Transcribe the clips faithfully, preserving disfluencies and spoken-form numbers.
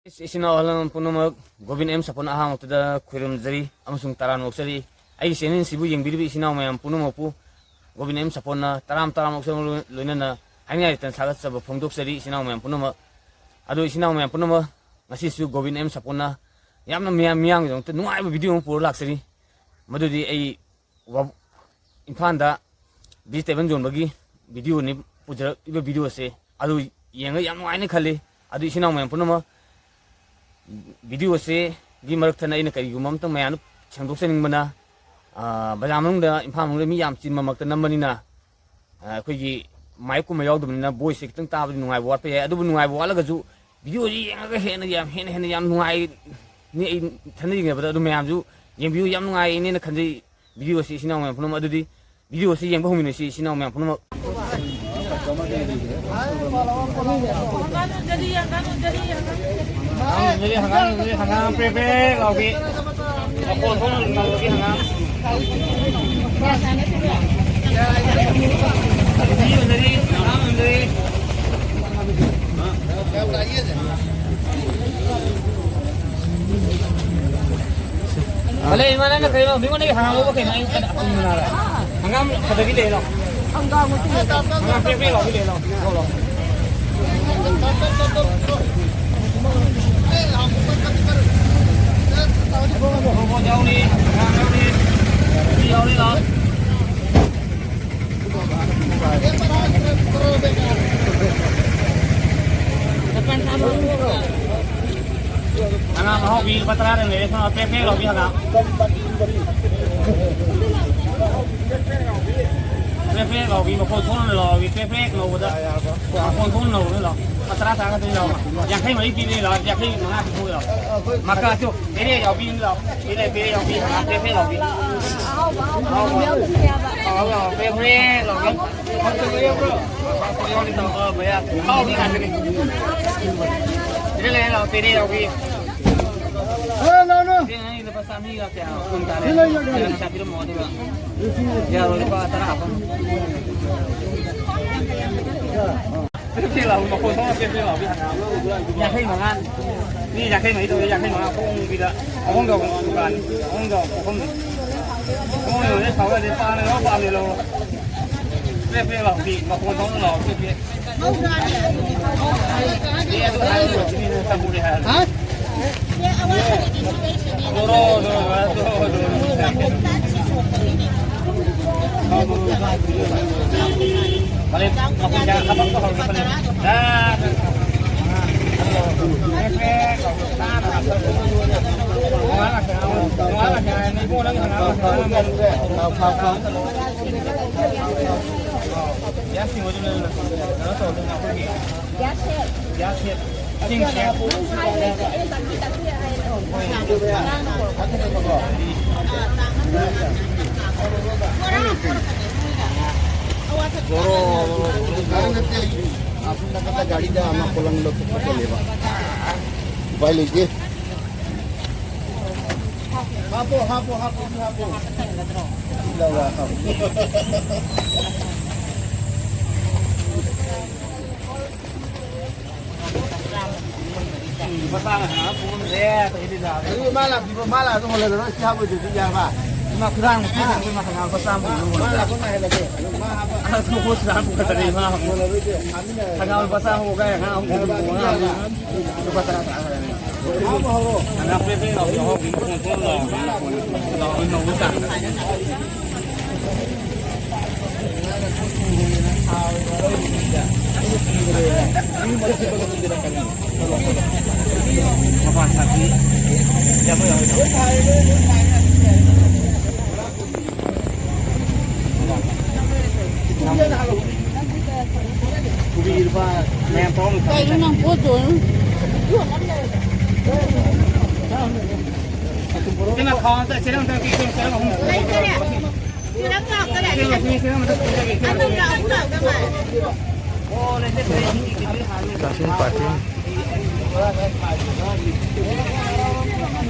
ꯏꯆꯤꯟ ꯏꯅꯥꯎ ꯑꯍꯜ ꯂꯃꯟ ꯄꯨꯝꯅꯃꯛ, ꯒꯣꯕꯤꯟ ꯑꯦꯝ ꯁꯥꯄꯣꯟꯅ ꯑꯍꯥꯟꯕꯃꯛꯇꯗ ꯈꯣꯏꯔꯨꯝꯖꯔꯤ ꯑꯃꯁꯨꯡ ꯇꯔꯥꯝꯅ ꯑꯣꯛꯆꯔꯤ꯫ ꯑꯩꯒꯤ channel ꯑꯁꯤꯕꯨ ꯌꯦꯡꯕꯤꯔꯤꯕ ꯏꯆꯤꯟ ꯏꯅꯥꯎ ꯃꯌꯥꯝ ꯄꯨꯝꯅꯃꯛꯄꯨ ꯒꯣꯕꯤꯟ ꯑꯦꯝ ꯁꯥꯄꯣꯟꯅ ꯇꯔꯥꯝ ꯇꯔꯥꯝ ꯑꯣꯛꯆꯕ ꯂꯣꯏꯅꯅ ꯍꯥꯏꯅꯤꯡꯉꯥꯏ ꯂꯩꯇꯅ ꯊꯥꯒꯠꯆꯕ ꯐꯣꯡꯗꯣꯛꯆꯔꯤ ꯏꯆꯤꯟ ꯏꯅꯥꯎ ꯃꯌꯥꯝ ꯄꯨꯝꯅꯃꯛ꯫ ꯑꯗꯣ ꯏꯆꯤꯟ ꯏꯅꯥꯎ ꯃꯌꯥꯝ ꯄꯨꯝꯅꯃꯛ, ꯉꯁꯤꯁꯨ ꯒꯣꯕꯤꯟ ꯑꯦꯝ ꯁꯥꯄꯣꯟꯅ ꯌꯥꯝꯅ ꯃꯤꯌꯥꯝ, ꯃꯤꯌꯥꯝꯒꯤꯗꯃꯛꯇ ꯅꯨꯡꯉꯥꯏꯕ video ꯑꯃ ꯄꯨꯔ ꯂꯥꯛꯆꯔꯤ꯫ ꯃꯗꯨꯗꯤ ꯑꯩ ꯋꯥ-, ꯏꯝꯐꯥꯜꯗ vegetable ꯌꯣꯟꯕꯒꯤ videoꯅꯤ ꯄꯨꯖꯔꯛꯂꯤꯕ videoꯁꯦ꯫ ꯑꯗꯨ ꯌꯦꯡꯉꯒ ꯌꯥꯝ ꯅꯨꯡꯉꯥꯏꯅ ꯈꯜꯂꯤ꯫ ꯑꯗꯨ ꯏꯆꯤꯟ ꯏꯅꯥꯎ ꯃꯌꯥꯝ ꯄꯨꯝꯅꯃꯛ, videoꯁꯤꯒꯤ ꯃꯔꯛꯇꯅ ꯑꯩꯅ ꯀꯔꯤꯒꯨꯝꯕ ꯑꯃꯇꯪ ꯃꯌꯥꯝꯗ ꯁꯦꯡꯗꯣꯛꯆꯅꯤꯡꯕꯅ, ꯑꯥ, ꯕꯖꯥꯔ ꯃꯅꯨꯡꯗ, ꯏꯝꯐꯥꯜ ꯃꯅꯨꯡꯗ ꯃꯤ ꯌꯥꯝ ꯆꯤꯟꯕꯃꯛꯇ ꯅꯝꯕꯅꯤꯅ, ꯑ, ꯑꯩꯈꯣꯏꯒꯤ ꯃꯥꯏꯛꯀꯨꯝꯕ ꯌꯥꯎꯗꯕꯅꯤꯅ voiceꯁꯦ ꯈꯤꯇꯪ ꯇꯥꯕꯗꯤ ꯅꯨꯡꯉꯥꯏꯕ ꯋꯥꯠꯄ ꯌꯥꯏ꯫ ꯑꯗꯨꯕꯨ ꯅꯨꯡꯉꯥꯏꯕ ꯋꯥꯠꯂꯒꯁꯨ videoꯁꯤ ꯌꯦꯡꯉꯒ ꯍꯦꯟꯅ ꯌꯥꯝ, ꯍꯦꯟꯅ, ꯍꯦꯟꯅ ꯌꯥꯝ ꯅꯨꯡꯉꯥꯏꯅꯤ꯫ ꯑꯩ ꯏꯊꯟꯗ ꯌꯦꯡꯖꯕꯗ ꯑꯗꯨ ꯃꯌꯥꯝꯁꯨ ꯌꯦꯡꯕꯤꯌꯨ, ꯌꯥꯝ ꯅꯨꯡꯉꯥꯏꯅꯦꯅ ꯈꯟꯖꯩ videoꯁꯤ ꯏꯆꯤꯟ ꯏꯅꯥꯎ ꯃꯌꯥꯝ ꯄꯨꯝꯅꯃꯛ꯫ ꯑꯗꯨꯗꯤ videoꯁꯤ ꯌꯦꯡꯕ ꯍꯧꯃꯤꯟꯅꯁꯤ ꯏꯆꯤꯟ ꯏꯅꯥꯎ ꯃꯌꯥꯝ ꯄꯨꯝꯅꯃꯛ꯫ ꯍꯪꯒꯥꯝ ꯌꯣꯟꯖꯔꯤ, ꯍꯪꯒꯥꯝ ꯌꯣꯟꯖꯔꯤ, ꯍꯪꯒꯥꯝ ꯄ꯭ꯔꯦꯛ ꯄ꯭ꯔꯦꯛ ꯂꯥꯎꯕꯤ꯫ ꯃꯈꯣꯟ ꯊꯣꯛꯅ ꯂꯥꯎꯕꯤ ꯍꯪꯒꯥꯝ꯫ ꯀꯣꯕꯤ ꯌꯣꯟꯖꯔꯤ, ꯍꯪꯒꯥꯝ ꯌꯣꯟꯖꯔꯤ꯫ ꯍꯜꯂꯣ, ꯏꯃꯥ, ꯅꯪꯅ ꯀꯩꯅꯣ, ꯃꯤꯉꯣꯟꯗꯒꯤ ꯍꯪꯒꯥꯝ ꯂꯧꯕ ꯀꯩꯅꯣ? ꯑꯩ ꯀꯩꯅꯣ ꯍꯪꯒꯅ ꯂꯥꯛꯑꯦ꯫ ꯍꯪꯒꯥꯝ ꯐꯖꯕꯤ ꯂꯩ, ꯂꯥꯎ꯫ ꯍꯪꯒꯥꯝ ꯄ꯭ꯔꯦꯛ ꯄ꯭ꯔꯦꯛ ꯂꯥꯎꯕꯤ ꯂꯩ, ꯂꯥꯎ꯫ ꯂꯥꯎ, ꯂꯥꯎ꯫ ꯇꯣꯔꯕꯣꯠ ꯌꯥꯎꯔꯤ, ꯍꯪꯒꯥꯝ ꯌꯥꯎꯔꯤ, ꯀꯣꯕꯤ ꯌꯥꯎꯔꯤ, ꯂꯥꯎ꯫ ꯍꯪꯒꯥꯝ ꯑꯍꯥꯎꯕꯤ ꯂꯨꯄꯥ ꯇꯔꯥꯗ ꯂꯩꯔꯦ, ꯁꯣꯝ ꯄ꯭ꯔꯦꯛ ꯄ꯭ꯔꯦꯛ ꯂꯥꯎꯕꯤ ꯍꯪꯒꯥꯝ꯫ ꯄ꯭ꯔꯦꯛ ꯄ꯭ꯔꯦꯛ ꯂꯥꯎꯕꯤ, ꯃꯈꯣꯟ ꯊꯣꯛꯅ ꯂꯥꯎꯕꯤ, ꯄ꯭ꯔꯦꯛ ꯄ꯭ꯔꯦꯛ ꯂꯥꯎꯕꯗ ꯃꯈꯣꯟ ꯊꯣꯛꯅ ꯂꯥꯎꯕꯗ ꯂꯥꯎ꯫ ꯂꯨꯄꯥ ꯇꯔꯥ ꯇꯔꯥ ꯈꯛꯇꯅꯤ ꯂꯥꯎ꯫ ꯌꯥꯡꯈꯩ ꯃꯔꯤ ꯄꯤꯕꯅꯤ ꯂꯥꯎ, ꯌꯥꯡꯈꯩ ꯃꯉꯥ ꯄꯤꯊꯣꯛꯑꯣ ꯂꯥꯎ꯫ ꯃꯀꯥꯁꯨ ꯄꯦꯔꯦ ꯌꯥꯎꯕꯤ ꯂꯥꯎ, ꯄꯦꯔꯦ ꯄꯦꯔꯦ ꯌꯥꯎꯕꯤ, ꯄꯦꯔꯦ ꯌꯥꯎꯕꯤ꯫ ꯑꯍꯥꯎꯕ ꯑꯍꯥꯎꯕ ꯃꯌꯥꯝ ꯌꯥꯎꯕ꯫ ꯑꯍꯥꯎꯕ ꯄꯦꯔꯦ ꯄꯦꯔꯦ ꯂꯥꯎꯕꯤ꯫ ꯍꯥꯎꯇꯕ ꯌꯥꯎꯕ꯭ꯔꯣ? ꯍꯥꯎꯇꯕ ꯌꯥꯎꯗꯤ ꯇꯧ, ꯑ, ꯃꯌꯥꯝ ꯑꯍꯥꯎꯕꯤ ꯉꯥꯛꯇꯅꯤ꯫ ꯄꯦꯔꯦ ꯂꯩ ꯂꯥꯎ, ꯄꯦꯔꯦ ꯌꯥꯎꯕꯤ꯫ ꯁꯤ ꯉꯥꯅꯤ ꯂꯨꯄꯥ ꯆꯥꯝꯃꯔꯤꯒ ꯀꯌꯥ ꯀꯨꯟ ꯇꯥꯔꯦ꯫ ꯄꯩꯁꯥ ꯄꯤꯔꯝꯃꯣ ꯑꯗꯨꯒ ꯌꯥꯔꯣꯏ, ꯂꯨꯄꯥ ꯇꯔꯥ ꯍꯥꯞꯄꯝꯃꯣ꯫ ꯄꯦ ꯄꯦ ꯂꯥꯎꯕꯤ, ꯃꯈꯣꯟ ꯊꯣꯛꯅ ꯄꯦ ꯄꯦ ꯂꯥꯎꯕꯤ꯫ ꯌꯥꯡꯈꯩ ꯃꯉꯥ꯫ ꯃꯤ ꯌꯥꯡꯈꯩ ꯃꯔꯤ ꯇꯧꯋꯦ, ꯌꯥꯡꯈꯩ ꯃꯉꯥ ꯍꯣꯡꯕꯤꯗ꯫ ꯑꯍꯨꯝꯒ ꯑꯍꯨꯝ ꯗꯨꯀꯥꯟ, ꯑꯍꯨꯝꯒ ꯑꯍꯨꯝ꯫ ꯍꯣꯡ ꯌꯣꯜꯂꯦ, ꯁꯥꯎ ꯌꯥꯗꯦ, ꯄꯥꯝꯃꯦ ꯂꯧ, ꯄꯥꯝꯃꯦ ꯂꯧ꯫ ꯄꯦ ꯄꯦ ꯂꯥꯎꯕꯤ, ꯃꯈꯣꯟ ꯊꯣꯛꯅ ꯂꯥꯎ, ꯄꯦ ꯄꯦ꯫ ꯃꯤ ꯑꯗꯨ ꯍꯥꯏꯔꯨꯔꯣ, ꯃꯤꯅ ꯆꯪꯉꯨꯔꯦ ꯍꯥꯏꯔꯣ꯫ ꯍꯥ? ꯗꯣꯔꯣ, ꯗꯣꯔꯣ, ꯗꯣꯔꯣ, ꯗꯣꯔꯣ꯫ ꯒꯥꯔꯤꯗ ꯑꯃ ꯄꯣꯂꯪꯗꯣ ꯄꯨꯊꯣꯛꯆꯜꯂꯦꯕ꯫ ꯎꯄꯥꯏ ꯂꯩꯇꯦ꯫ ꯍꯥꯞꯄꯣ, ꯍꯥꯞꯄꯣ, ꯍꯥꯞꯄꯣ, ꯍꯥꯞꯄꯣ꯫ ꯂꯧꯔ ꯍꯥꯞꯄꯣ꯫ ꯂꯨꯄꯥ ꯆꯥꯝꯃ ꯍꯥꯟꯅ ꯄꯨꯔꯝꯗ꯭ꯔꯦ, ꯑꯗꯩꯗꯤ ꯂꯥꯛꯑꯒ꯫ ꯑꯗꯨ ꯃꯥ ꯂꯥꯛꯄꯤꯕ, ꯃꯥ ꯂꯥꯛꯑꯒ ꯍꯣꯜꯂꯗꯔꯣꯏ, ꯁꯤ ꯍꯥꯄꯣꯏꯗꯨꯗꯤ ꯌꯥꯔꯕ? ꯏꯃꯥ ꯈꯨꯗꯥꯡ ꯃꯈꯥ ꯊꯝꯃꯤ, ꯃꯥ ꯍꯪꯒꯥꯝ ꯂꯨꯄꯥ ꯆꯥꯝꯃ ꯄꯨꯔꯝꯗ꯭ꯔꯦ꯫ ꯃꯥ ꯂꯥꯛꯄ ꯉꯥꯏꯍꯜꯂꯒꯦ꯫ ꯑꯗꯨ ꯃꯥ ꯍꯥꯄ-, ꯑ, ꯈꯨꯗꯥꯡ ꯄꯨꯈꯠꯇꯅ ꯏꯃꯥ ꯍꯣꯜꯂꯔꯣꯏꯁꯦ꯫ ꯍꯪꯒꯥꯝ ꯂꯨꯄꯥ ꯆꯥꯝꯃ ꯄꯨꯔꯒ ꯑꯉꯥꯡ ꯑꯃ ꯄꯨꯔꯒ ꯂꯨꯄꯥ ꯇꯔꯥ ꯇꯔꯥ ꯈꯛꯇꯅꯦ꯫ ꯍꯪꯒꯥꯝ ꯄꯦ ꯄꯦ ꯂꯥꯎꯕꯤ ꯍꯧꯕꯤ ꯃꯈꯣꯟ ꯊꯣꯛꯅ ꯂꯥꯎꯕꯤ꯫ ꯂꯥꯎꯕꯤ ꯅꯧꯕ ꯆꯥꯡꯗ꯫ ꯀꯩꯅꯣ ꯅꯪ ꯄꯣꯠꯇꯣ? ꯀꯩꯅꯣ ꯈꯥꯎ ꯑꯝꯇ ꯆꯦꯔꯪ ꯑꯝꯇ ꯄꯤꯕꯤꯌꯨ, ꯆꯦꯔꯪ ꯑꯍꯨꯝ꯫ ꯆꯦꯔꯪ ꯂꯥꯛꯇꯔꯦ꯫ ꯆꯦꯔꯪ ꯑꯁꯤ, ꯆꯦꯔꯪ ꯑꯃꯇ ꯄꯤꯖꯒꯦ, ꯆꯦꯔꯪ ꯑꯗꯨꯝ ꯑꯁꯤ꯫ ꯂꯥꯛꯑꯣ, ꯂꯥꯛꯑꯣ, ꯂꯥꯛꯑꯣ꯫ ꯑꯣ, ꯂꯩꯇꯦ, ꯂꯩꯇꯦ꯫ ꯀꯛꯆꯤꯡ ꯄꯥꯔꯇꯤ꯫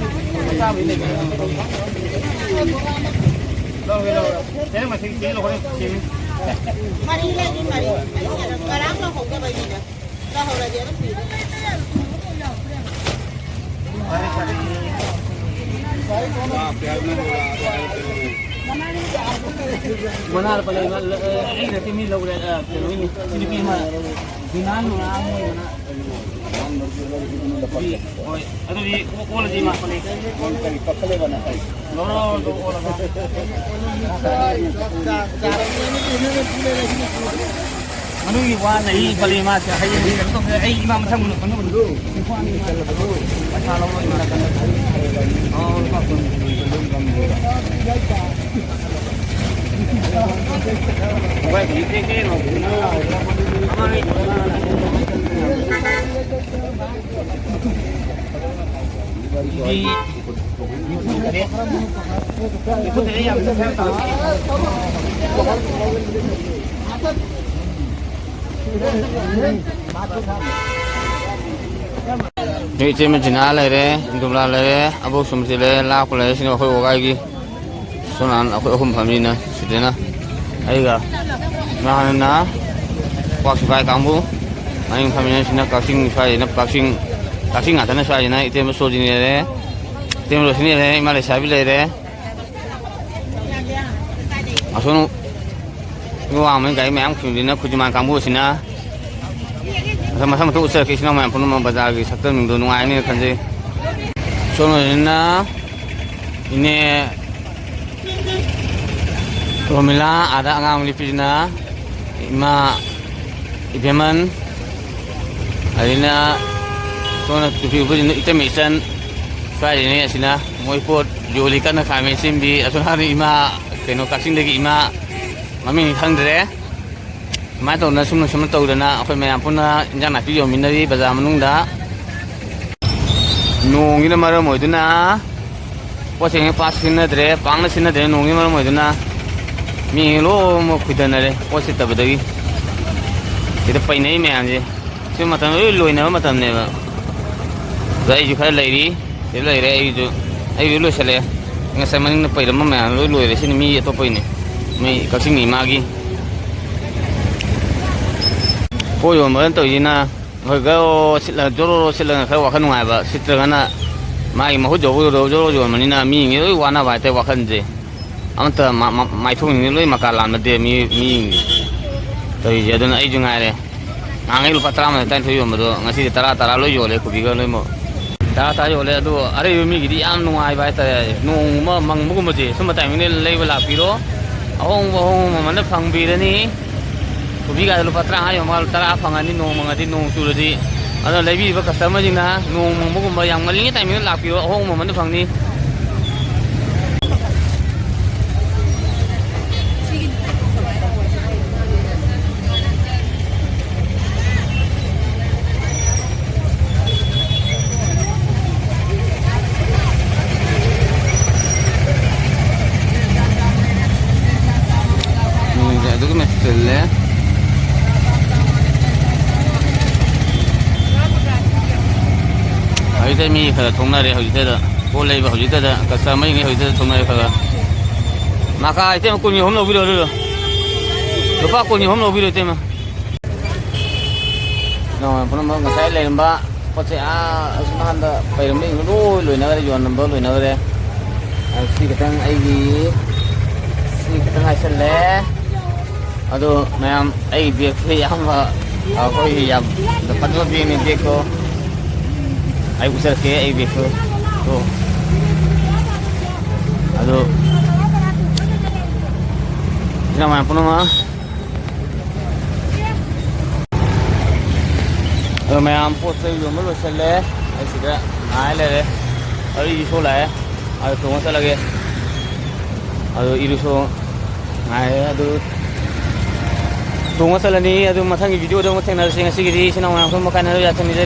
ꯂꯧꯒꯦ, ꯂꯧꯒꯦ꯫ ꯆꯦꯔꯪ ꯃꯁꯤꯡ ꯆꯦꯔꯪ ꯂꯧꯈꯠꯂꯣ, ꯆꯦꯔꯪ꯫ ꯃꯔꯤ ꯂꯩꯔꯤ, ꯃꯔꯤ꯫ ꯑꯩ ꯉꯔꯥꯡ ꯂꯧꯍꯧꯗꯕꯩꯅꯤꯗ꯫ ꯂꯧꯍꯧꯔꯗꯤ ꯑꯗꯨꯝ ꯄꯤꯔꯦ꯫ ꯃꯅꯥ ꯂꯨꯄꯥ ꯂꯩ, ꯑꯩꯅ ꯁꯤ ꯃꯤ ꯂꯧꯔꯦ, ꯑ, ꯀꯩꯅꯣꯒꯤꯅꯤ, ꯁꯤ ꯅꯨꯄꯤ ꯑꯃ, ꯗꯤꯃꯥꯟ ꯃꯉꯥ ꯑꯃ ꯑꯣꯏꯕꯅ꯫ ꯍꯣꯏ, ꯑꯗꯨꯗꯤ ꯑꯣ-, ꯑꯣꯜꯂꯁꯤ ꯏꯃꯥ꯫ ꯂꯧꯔꯣ, ꯑꯗꯨ ꯑꯣꯜꯂꯒ꯫ ꯃꯅꯨꯡꯒꯤ ꯋꯥ ꯂꯩ, ꯄꯜꯂꯤ ꯃꯥꯁꯦ꯫ ꯍꯌꯦꯡ ꯀꯩꯅꯣ ꯇꯧꯁꯦ꯫ ꯑꯩ ꯏꯃꯥ ꯃꯁꯛ ꯃꯨꯟꯅ ꯈꯪꯅꯕꯗꯣ꯫ ꯄꯩꯁꯥ ꯂꯧꯔꯣ, ꯏꯃꯥ ꯅꯥꯀꯟꯗ꯫ ꯑꯣ, ꯂꯨꯄꯥ ꯀꯨꯟ꯫ ꯅꯣꯏ ꯏꯆꯦ ꯃꯟꯖꯤꯅꯥ ꯂꯩꯔꯦ, ꯏꯟꯗꯨꯝꯂꯥ ꯂꯩꯔꯦ, ꯑꯕꯣꯛ ꯁꯨꯝꯁꯤ ꯂꯩꯔꯦ, ꯂꯥꯛꯄ ꯂꯩꯔꯦ꯫ ꯁꯤꯅ ꯑꯩꯈꯣꯏ ꯋꯥꯒꯥꯏꯒꯤ ꯁꯣꯝ ꯅꯥꯀꯟ ꯑꯩꯈꯣꯏ ꯑꯍꯨꯝ ꯐꯝꯃꯤꯅ ꯁꯤꯗꯅ ꯑꯩꯒ ꯏꯃꯥ ꯍꯥꯟꯅꯅ ꯀ꯭ꯋꯥꯛ ꯁꯤꯐꯥꯏ ꯀꯥꯡꯕꯨ, ꯃꯅꯤꯡ ꯐꯝꯃꯤꯅ ꯁꯤꯅ ꯀꯛꯆꯤꯡ ꯁ꯭ꯋꯥꯏꯁꯤꯅ ꯀꯛꯆꯤꯡ, ꯀꯛꯆꯤꯡ ꯉꯥꯛꯇꯅ ꯁ꯭ꯋꯥꯏꯁꯤꯅ ꯏꯇꯦꯝꯕ ꯁꯣꯖꯤꯅꯤ ꯂꯩꯔꯦ, ꯏꯇꯦꯝꯕ ꯔꯣꯁꯤꯅꯤ ꯂꯩꯔꯦ, ꯏꯃꯥ ꯂꯩꯁꯥꯕꯤ ꯂꯩꯔꯦ꯫ ꯑꯁꯣꯝ ꯋꯥꯡꯃ ꯒꯥꯔꯤ ꯃꯌꯥꯝ ꯈꯤꯟꯕꯁꯤꯅ ꯈꯨꯖꯤꯃꯥꯟ ꯀꯥꯡꯕꯨꯁꯤꯅ ꯃꯊꯪ ꯃꯊꯪ ꯃꯊꯪ ꯎꯠꯆꯔꯛꯀꯦ꯫ ꯏꯆꯤꯟ ꯏꯅꯥꯎ ꯃꯌꯥꯝ ꯄꯨꯝꯅꯃꯛ ꯕꯖꯥꯔꯒꯤ ꯁꯛꯇꯝꯁꯤꯡꯗꯣ ꯅꯨꯡꯉꯥꯏꯅꯦꯅ ꯈꯟꯖꯩ꯫ ꯁꯣꯝꯗꯅ ꯏꯅꯦ ꯔꯣꯃꯤꯂꯥ, ꯑꯥꯗ ꯑꯉꯥꯡ ꯂꯤꯄꯤꯁꯤꯅ ꯏꯃꯥ ꯏꯕꯦꯝꯃꯟ, ꯑꯗꯨꯅ ꯁꯣꯝꯅ ꯇꯨꯄꯤ ꯎꯞꯄꯁꯤꯅ ꯏꯇꯩꯃ ꯏꯆꯟ, ꯁ꯭ꯋꯥꯏꯗꯅꯤ꯫ ꯑꯁꯤꯅ ꯃꯣꯏ ꯄꯣꯠ ꯌꯣꯜꯂꯤ ꯀꯟꯅ, ꯈꯥꯃꯦꯟ ꯑꯁꯤꯟꯕꯤ꯫ ꯑꯁꯣꯝ ꯅꯥꯀꯟꯗ ꯏꯃꯥ, ꯀꯩꯅꯣ, ꯀꯛꯆꯤꯡꯗꯒꯤ ꯏꯃꯥ, ꯃꯃꯤꯡꯗꯤ ꯈꯪꯗ꯭ꯔꯦ꯫ ꯁꯨꯃꯥꯏꯅ ꯇꯧꯗꯅ, ꯁꯨꯝꯅ ꯁꯨꯝꯅ ꯇꯧꯗꯅ ꯑꯩꯈꯣꯏ ꯃꯌꯥꯝ ꯄꯨꯟꯅ ꯏꯟꯖꯥꯡ ꯅꯥꯄꯤ ꯌꯣꯟꯃꯤꯟꯅꯔꯤ ꯕꯖꯥꯔ ꯃꯅꯨꯡꯗ꯫ ꯅꯣꯡꯁꯤꯅ ꯃꯔꯝ ꯑꯣꯏꯗꯨꯅ ꯄꯣꯠꯁꯦ ꯄꯥꯛ ꯁꯤꯠꯅꯗ꯭ꯔꯦ, ꯄꯥꯛꯅ ꯁꯤꯠꯅꯗ꯭ꯔꯦ ꯅꯣꯡꯒꯤ ꯃꯔꯝ ꯑꯣꯏꯗꯨꯅ꯫ ꯃꯤ ꯂꯣꯏꯅꯃꯛ ꯈꯨꯏꯊꯅꯔꯦ ꯄꯣꯠ ꯁꯤꯠꯇꯕꯗꯒꯤ꯫ ꯁꯤꯗ ꯄꯩꯅꯩ ꯃꯌꯥꯝꯁꯦ꯫ ꯁꯤ ꯃꯇꯝ ꯂꯣꯏ ꯂꯣꯏꯅꯕ ꯃꯇꯝꯅꯦꯕ꯫ ꯑꯗꯣ ꯑꯩꯁꯨ ꯈꯔ ꯂꯩꯔꯤ꯫ ꯁꯤꯗ ꯂꯩꯔꯦ ꯑꯩꯁꯨ꯫ ꯑꯩꯁꯨ ꯂꯣꯏꯁꯤꯜꯂꯛꯑꯦ꯫ ꯉꯁꯥꯏ ꯃꯅꯤꯡꯗ ꯄꯩꯔꯝꯕ ꯃꯌꯥꯝ ꯂꯣꯏ ꯂꯣꯏꯔꯦ꯫ ꯁꯤꯅ ꯃꯤ ꯑꯇꯣꯞꯄꯒꯤꯅꯦ꯫ ꯃꯤ ꯀꯛꯆꯤꯡ ꯏꯃꯥꯒꯤ꯫ ꯄꯣꯠ ꯌꯣꯟꯕꯅ ꯇꯧꯔꯤꯁꯤꯅ, ꯍꯣꯏ, ꯒꯔꯣ ꯁꯤꯠꯂ-, ꯖꯣꯔꯣ ꯁꯤꯠꯂꯒ ꯈꯔ ꯋꯥꯈꯜ ꯅꯨꯡꯉꯥꯏꯕ, ꯁꯤꯠꯇ꯭ꯔꯒꯅ ꯃꯥꯒꯤ ꯃꯍꯨꯠ ꯌꯧꯕ ꯌꯧꯗꯕ ꯖꯣꯔꯣ ꯌꯣꯟꯕꯅꯤꯅ ꯃꯤꯁꯤꯡꯁꯦ ꯂꯣꯏ ꯋꯥꯅꯕ ꯍꯥꯏꯇꯥꯔꯦ, ꯋꯥꯈꯜꯁꯦ꯫ ꯑꯃꯠꯇ ꯃ-, ꯃ-, ꯃꯥꯏꯊꯣꯡꯁꯤꯡꯁꯦ ꯂꯣꯏ ꯃꯀꯥ ꯂꯥꯝꯅꯗꯦ ꯃꯤ, ꯃꯤꯁꯤꯡꯁꯦ ꯇꯧꯔꯤꯁꯦ꯫ ꯑꯗꯨꯅ ꯑꯩꯁꯨ ꯉꯥꯏꯔꯦ, ꯅꯍꯥꯟꯈꯩ ꯂꯨꯄꯥ ꯇꯔꯥꯃꯥꯊꯣꯏ ꯇꯔꯥꯅꯤꯊꯣꯏ ꯌꯣꯟꯕꯗꯣ ꯉꯁꯤꯗꯤ ꯇꯔꯥ, ꯇꯔꯥ ꯂꯣꯏ ꯌꯣꯜꯂꯦ, ꯀꯣꯕꯤꯒ ꯂꯣꯏꯅꯃꯛ꯫ ꯇꯔꯥ ꯇꯔꯥ ꯌꯣꯜꯂꯦ꯫ ꯑꯗꯣ ꯑꯔꯩꯕ ꯃꯤꯒꯤꯗꯤ ꯌꯥꯝ ꯅꯨꯡꯉꯥꯏꯕ ꯍꯥꯏꯇꯥꯔꯦ, ꯅꯣꯡꯒꯨꯝꯕ ꯃꯪꯕꯒꯨꯝꯕꯁꯦ ꯁꯨꯝꯕ ꯇꯥꯏꯃꯤꯡꯗ ꯂꯩꯕ ꯂꯥꯛꯄꯤꯔꯣ, ꯑꯍꯣꯡꯕ ꯑꯍꯣꯡꯕ ꯃꯃꯜꯗ ꯐꯪꯕꯤꯔꯅꯤ꯫ ꯀꯣꯕꯤꯒꯥꯗꯣ ꯂꯨꯄꯥ ꯇꯔꯥꯃꯉꯥ ꯌꯣꯟꯕ ꯇꯔꯥ ꯐꯪꯉꯅꯤ, ꯅꯣꯡ ꯃꯪꯉꯗꯤ, ꯅꯣꯡ ꯆꯨꯔꯗꯤ꯫ ꯑꯗꯨꯅ ꯂꯩꯕꯤꯔꯤꯕ customerꯁꯤꯡꯅ ꯅꯣꯡ ꯃꯪꯕꯒꯨꯝꯕ ꯌꯥꯝ ꯉꯜꯂꯤꯉꯩ timingꯗ ꯂꯥꯛꯄꯤꯔꯣ, ꯑꯍꯣꯡꯕ ꯃꯃꯜꯗ ꯐꯪꯅꯤ꯫ ꯃꯤꯁꯦ ꯑꯗꯨꯛꯀꯤ ꯃꯇꯤꯛ ꯆꯤꯜꯂꯦ꯫ ꯍꯧꯖꯤꯛꯇ ꯃꯤ ꯈꯔ ꯊꯣꯛꯅꯔꯦ, ꯍꯧꯖꯤꯛꯇꯗ ꯄꯣꯠ ꯂꯩꯕ, ꯍꯧꯖꯤꯛꯇꯗ customerꯉꯩ ꯍꯧꯖꯤꯛꯇꯗ ꯊꯣꯛꯅꯔꯦ ꯈꯔ ꯈꯔ꯫ ꯃꯀꯥ ꯏꯇꯩꯃ ꯀꯨꯟꯒꯤ ꯑꯍꯨꯝ ꯂꯧꯕꯤꯔꯣ ꯑꯗꯨꯗꯣ꯫ ꯂꯨꯄꯥ ꯀꯨꯟꯒꯤ ꯑꯍꯨꯝ ꯂꯧꯕꯤꯔꯣ ꯏꯇꯩꯃ꯫ ꯅꯃꯥꯟꯅꯕ ꯄꯨꯝꯅꯃꯛ, ꯉꯁꯥꯏ ꯂꯩꯔꯝꯕ ꯄꯣꯠ ꯆꯩ ꯑꯥ ꯑꯁꯣꯝ ꯅꯥꯀꯟꯗ ꯄꯩꯔꯝꯕꯁꯤꯡꯗꯣ ꯂꯣꯏ ꯂꯣꯏꯅꯈ꯭ꯔꯦ, ꯌꯣꯟꯅꯕ ꯂꯣꯏꯅꯈ꯭ꯔꯦ꯫ ꯑꯗꯨ ꯁꯤ ꯈꯤꯇꯪ ꯑꯩꯒꯤ, ꯁꯤ ꯈꯤꯇꯪ ꯉꯥꯏꯁꯜꯂꯦ꯫ ꯑꯗꯣ ꯃꯌꯥꯝ, ꯑꯩ bagꯁꯦ ꯌꯥꯝꯕ, ꯑꯩꯈꯣꯏ ꯌꯥꯝ ꯐꯖꯕ bagꯅꯤ bagꯇꯣ꯫ ꯑꯩ ꯎꯠꯆꯔꯛꯀꯦ ꯑꯩ bagꯇꯣ꯫ ꯑꯗꯣ, ꯑꯗꯣ, ꯏꯆꯤꯟ ꯏꯅꯥꯎ ꯃꯌꯥꯝ ꯄꯨꯝꯅꯃꯛ, ꯑꯗꯣ ꯃꯌꯥꯝ ꯄꯣꯠ ꯆꯩ ꯌꯣꯟꯕ ꯂꯣꯏꯁꯤꯜꯂꯦ꯫ ꯑꯩ ꯁꯤꯗ ꯉꯥꯏ ꯂꯩꯔꯦ꯫ ꯑꯗꯨ ꯏꯔꯤꯁꯣ ꯂꯥꯛꯑꯦ꯫ ꯑꯗꯨ ꯇꯣꯡꯉ ꯆꯠꯂꯒꯦ꯫ ꯑꯗꯨ ꯏꯔꯤꯁꯣ ꯉꯥꯏꯔꯦ꯫ ꯑꯗꯨ ꯇꯣꯡꯉ ꯆꯠꯂꯅꯤ꯫ ꯑꯗꯨ ꯃꯊꯪꯒꯤ videoꯗ ꯑꯃꯨꯛ ꯊꯦꯡꯅꯔꯁꯤ꯫ ꯉꯁꯤꯒꯤꯗꯤ ꯏꯆꯤꯟ ꯏꯅꯥꯎ ꯃꯌꯥꯝ ꯄꯨꯝꯕ ꯀꯥꯏꯅꯔ ꯌꯥꯊꯪ ꯅꯤꯖꯔꯤ꯫